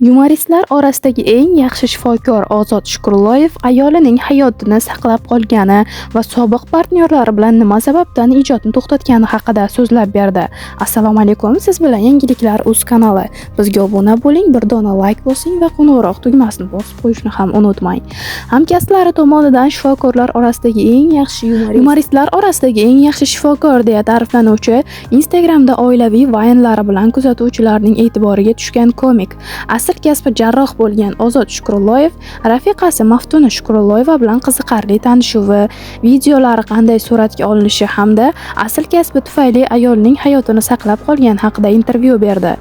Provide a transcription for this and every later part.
Yumoristlar orasidagi eng yaxshi shifokor Ozod Shukrulloyev ayolining hayotini saqlab qolgani va sobiq partnyorlari bilan nima sababdan ijodni to'xtatgani haqida so'zlab berdi. Assalomu alaykum, siz bilan Yangiliklar uz kanali. Bizga obuna bo'ling, bir dona layk bosing va qo'ng'iroq tugmasini bosib qo'yishni ham unutmang. Hamkasblari tomonidan shifokorlar orasidagi eng yaxshi yumoristlar orasidagi eng yaxshi shifokor deya ta'riflanuvchi, Instagramda oilaviy vaynlari bilan kuzatuvchilarning e'tiboriga tushgan komik, asl kasbi jarroh bo'lgan Ozod Shukrulloyev rafiqasi Maftuna Shukrulloyeva bilan qiziqarli tanishuvi, videolari qanday suratga olinishi hamda asl kasbi tufayli ayolning hayotini saqlab qolgani haqida intervyu berdi.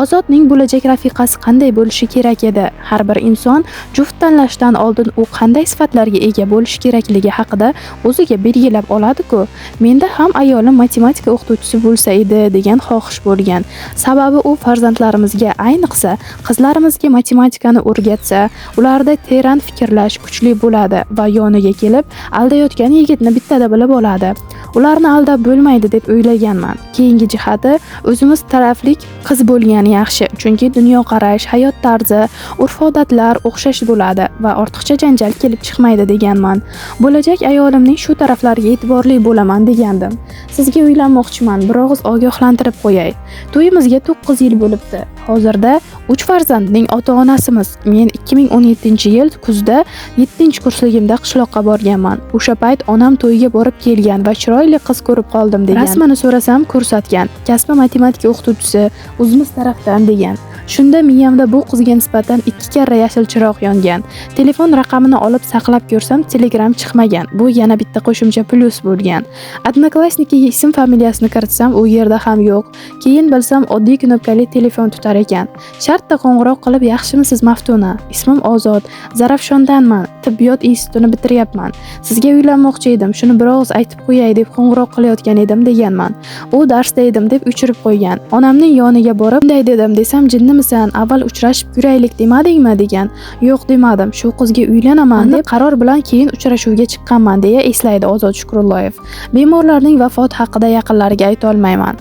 Ozodning bo'lajak rafiqasi qanday bo'lishi kerak edi? Har bir inson juft tanlashdan oldin u qanday sifatlarga ega bo'lishi kerakligi haqida o'ziga belgilab oladi-ku. Menda ham ayolim matematika o'qituvchisi bo'lsa edi degan xohish bo'lgan. Sababi u farzandlarimizga, ayniqsa qizlarimizga matematikani o'rgatsa, ularda teran fikrlash kuchli bo'ladi va yoniga kelib aldayotgan yigitni bittada bilib oladi. Ularni aldab bo'lmaydi deb o'ylaganman. Keyingi jihati, o'zimiz taraflik qiz bo'lgani yaxshi, chunki dunyoqarash, hayot tarzi, urf-odatlar o'xshash bo'ladi va ortiqcha janjal kelib chiqmaydi deganman. Bo'lajak ayolimning shu taraflariga e'tiborli bo'laman degandim. Sizga uylanmoqchiman, bir og'iz ogohlantirib qo'yay. To'yimizga 9 yil bo'libdi. Hozirda 3 farzandning ota-onasimiz. Men 2017-yil kuzda 7-kursligimda qishloqqa borganman. O'sha payt onam to'yga borib kelgan va chiroyli qiz ko'rib qoldim degan. Rasmini so'rasam ko'rsatgan. Kasbi matematika o'qituvchisi, o'zimiz tarafdan degan. Shunda miyamda bu qizga nisbatan 2 karra yashil chiroq yongan. Telefon raqamini olib saqlab ko'rsam, Telegram chiqmagan. Bu yana bitta qo'shimcha plyus bo'lgan. Odnoklassnikiga ism familiyasini kiritsam, u yerda ham yo'q. Keyin bilsam, oddiy knopkali telefon tutar ekan. Shartta qo'ng'iroq qilib, yaxshimisiz Maftuna? Ismim Ozod, Zarafshondanman, tibbiyot institutini bitiryapman. Sizga uylanmoqchi edim, shuni bir og'iz aytib qo'yay deb qo'ng'iroq qilayotgan edim deganman. U darsda edim deb o'chirib qo'ygan. Onamning yoniga borib, bunday dedim desam, jinnimisan, avval uchrashib ko'raylik demadingmi degan. Yo'q demadim, shu qizga uylanaman deb qaror bilan keyin uchrashuvga chiqqanman deya eslaydi Ozod Shukrulloyev. Bemorlarning vafoti haqida yaqinlariga ayta olmayman.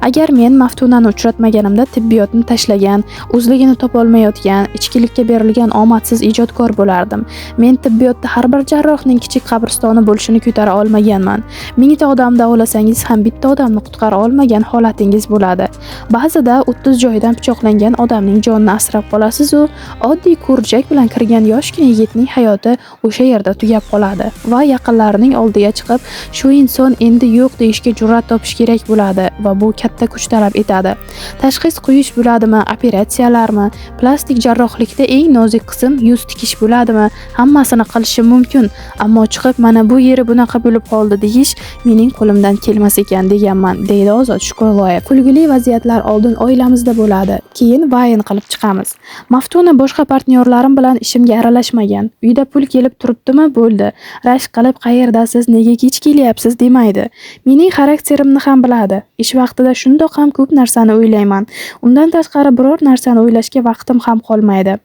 Agar men Maftunani uchratmaganimda tibbiyotni tashlagan, o'zligini topolmayotgan, ichkilikka berilgan omadsiz ijodkor bo'lardim. Men tibbiyotda har bir jarrohning kichik qabristoni bo'lishini ko'tara olmaganman. Mingta odam davolasangiz ham bitta odamni qutqara olmagan holatingiz bo'ladi. Ba'zida 30 joyidan pichoqlangan odamning jonini asrab qolasiz-u, oddiy ko'rjak bilan kirgan yoshgina yigitning hayoti o'sha yerda tugab qoladi va yaqinlarining oldiga chiqib, shu inson endi yo'q deyishga jur'at topish kerak bo'ladi va bu katta kuch talab etadi. Tashxis qo'yish bo'ladimi, operatsiyalarmi, plastik jarrohlikda eng nozik qism yuz tikish bo'ladimi, hammasini qilishim mumkin, ammo chiqib mana bu yeri bunaqa bo'lib qoldi deyish mening qo'limdan kelmas ekan deganman, deydi Ozod Shukrulloyev. Kulgili vaziyatlar oldin oilamizda bo'ladi, keyin vayn qilib chiqamiz. Maftuna boshqa partnyorlarim bilan ishimga aralashmagan. Uyda pul kelib turibdimi, bo'ldi. Rashk qilib qayerdasiz, nega kech kelyapsiz demaydi. Mening xarakterimni ham biladi. Ish vaqtida shundoq ham ko'p narsani o'ylayman. Undan tashqari biror narsani o'ylashga vaqtim ham qolmaydi.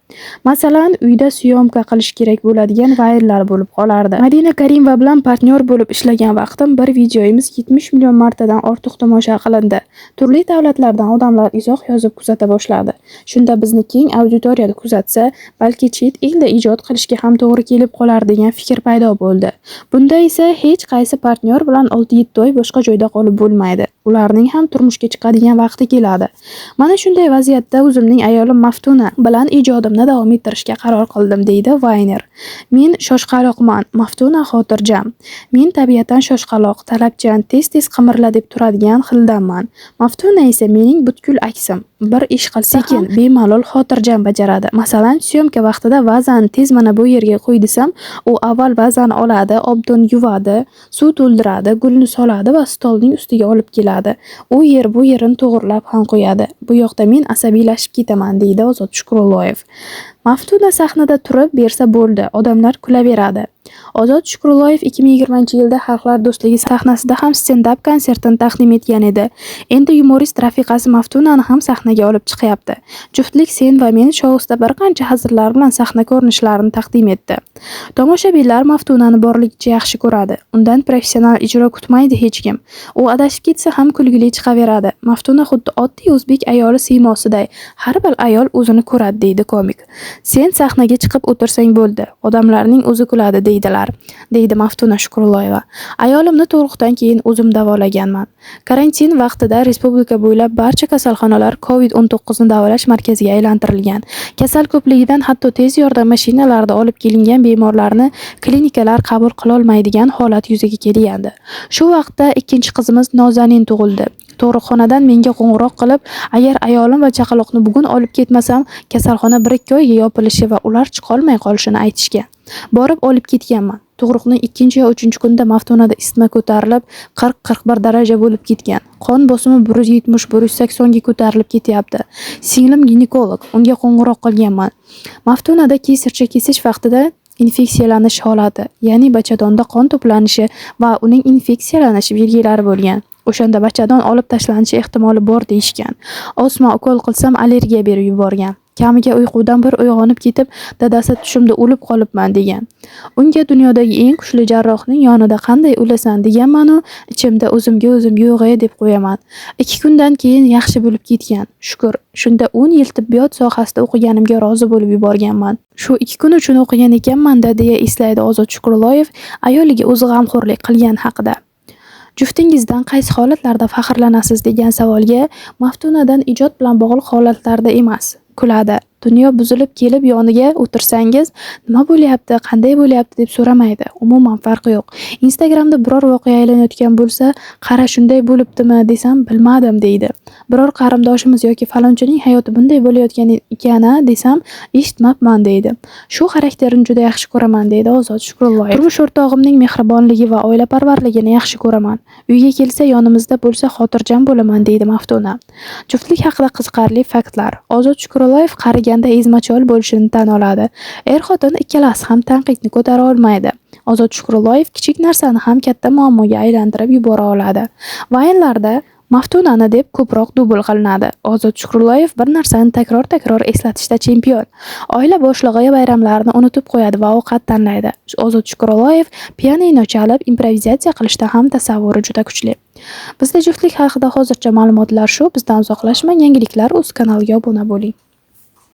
Masalan, uyda syomka qilish kerak bo'ladigan vaynlar bo'lib qolardi. Madina Karimova bilan partnyor bo'lib ishlagan vaqtim bir videoyimiz 70 million martadan ortiq tomosha qilindi. Turli davlatlardan odamlar izoh yozib kuzata boshladi. Shunda bizni keng auditoriyada kuzatsa, balki chet elda ijod qilishga ham to'g'ri kelib qolar degan fikr paydo bo'ldi. Bunda esa hech qaysi partnyor bilan 6-7 oy boshqa joyda qolib bo'lmaydi. Ularning ham turmushga chiqadigan vaqti keladi. Mana shunday vaziyatda o'zimning ayolim Maftuna bilan ijodimni davom ettirishga qaror qildim, deydi Vayner. Men shoshqaloqman, Maftuna xotirjam. Men tabiatan shoshqaloq, talabchan, tez-tez qimirla deb turadigan xildanman. Maftuna esa mening butkul aksim. Bir ish qilsa sekin, bemalol, xotirjam bajaradi. Masalan, syomka vaqtida vazani tez mana bu yerga qo'y desam, u avval vazani oladi, obdon yuvadi, suv to'ldiradi, gulni soladi va stolning ustiga olib keladi. U yer bu yerini to'g'rilab ham qo'yadi. Bu yoqda men asabiylashib ketaman, deydi Ozod Shukrulloyev. Maftuna sahnada turib bersa bo'ldi, odamlar kulaveradi. Ozod Shukrulloyev 2020-yilda Xalqlar do'stligi sahnasida ham stend-ap konsertini taqdim etgan edi. Endi yumorist rafiqasi Maftunani ham sahnaga olib chiqyapti. Juftlik "Sen va men" shousida bir qancha hazillar bilan sahna ko'rinishlarini taqdim etdi. Tomoshabinlar Maftunani borligicha yaxshi ko'radi. Undan professional ijro kutmaydi hech kim. U adashib ketsa ham kulgili chiqaveradi. Maftuna xuddi oddiy o'zbek ayoli siymosiday. Har bir ayol o'zini ko'radi, deydi komik. Sen sahnaga chiqib o'tirsang bo'ldi, odamlarning o'zi kuladi deydilar, deydi Maftuna Shukrulloyeva. Ayolimni tug'ruqdan keyin o'zim davolaganman. Karantin vaqtida respublika bo'ylab barcha kasalxonalar COVID-19 ni davolash markaziga aylantirilgan. Kasal ko'pligidan hatto tez yordam mashinalarida olib kelingan bemorlarni klinikalar qabul qilolmaydigan holat yuzaga kelgandi. Shu vaqtda ikkinchi qizimiz Nozanin tug'ildi. Tug'ruqxonadan menga qo'ng'iroq qilib, agar ayolim va chaqaloqni bugun olib ketmasam, kasalxona 1-2 oyga yopilishi va ular chiqolmay qolishini aytishgan. Borib olib ketganman. Tug'ruqning 2 yo 3-kunida Maftunada isitma ko'tarilib, 40-41 daraja bo'lib ketgan. Qon bosimi 170-180 ga ko'tarilib ketyapti. Singlim ginekolog, unga qo'ng'iroq qilganman. Maftunada kesarcha kesish vaqtida infeksiyalanish holati, ya'ni bachadonda qon to'planishi va uning infeksiyalanishi belgilari bo'lgan. O'shanda bachadon olib tashlanishi ehtimoli bor deyishgan. Osma ukol qilsam allergiya berib yuborgan. Kamiga uyqudan bir uyg'onib ketib, dadasi tushimda o'lib qolibman degan. Unga dunyodagi eng kuchli jarrohning yonida qanday o'lasan deganman-u, ichimda o'zimga o'zim yo'g'e deb qo'yaman. 2 kundan keyin yaxshi bo'lib ketgan. Shukr, shunda 10 yil tibbiyot sohasida o'qiganimga rozi bo'lib yuborganman. Shu 2 kun uchun o'qigan ekanman-da, deya eslaydi Ozod Shukrulloyev ayoliga o'zi g'amxo'rlik qilgani haqida. Juftingizdan qaysi holatlarda faxrlanasiz degan savolga Maftunadan ijod bilan bog'liq holatlarda emas, kuladi. Dunyo buzilib kelib yoniga o'tirsangiz, nima bo'lyapti, qanday bo'lyapti deb so'ramaydi. Umuman farqi yo'q. Instagramda biror voqea aylanayotgan bo'lsa, qara shunday bo'libdimi desam, bilmadim deydi. Biror qarindoshimiz yoki falonchining hayoti bunday bo'layotgan ekan-a desam, eshitmabman deydi. Shu xarakterini juda yaxshi ko'raman, deydi Ozod Shukrulloyev. Turmush o'rtog'imning mehribonligi va oilaparvarligini yaxshi ko'raman. Uyga kelsa yonimizda bo'lsa xotirjam bo'laman, deydi Maftuna. Juftlik haqida qiziqarli faktlar. Ozod Shukrulloyev qariganda ezmachol bo'lishini tan oladi. Er-xotin ikkalasi ham tanqidni ko'tara olmaydi. Ozod Shukrulloyev kichik narsani ham katta muammoga aylantirib yubora oladi. Vaynlarda Maftunani deb ko'proq dubl qilinadi. Ozod Shukrulloyev bir narsani takror-takror eslatishda chempion. Oila boshlig'i bayramlarni unutib qo'yadi va ovqat tanlaydi. Ozod Shukrulloyev pianino chalib, improvizatsiya qilishda ham tasavvuri juda kuchli. Bizda juftlik haqida hozircha ma'lumotlar shu. Bizdan uzoqlashmang, yangiliklar o'z kanaliga obuna bo'ling.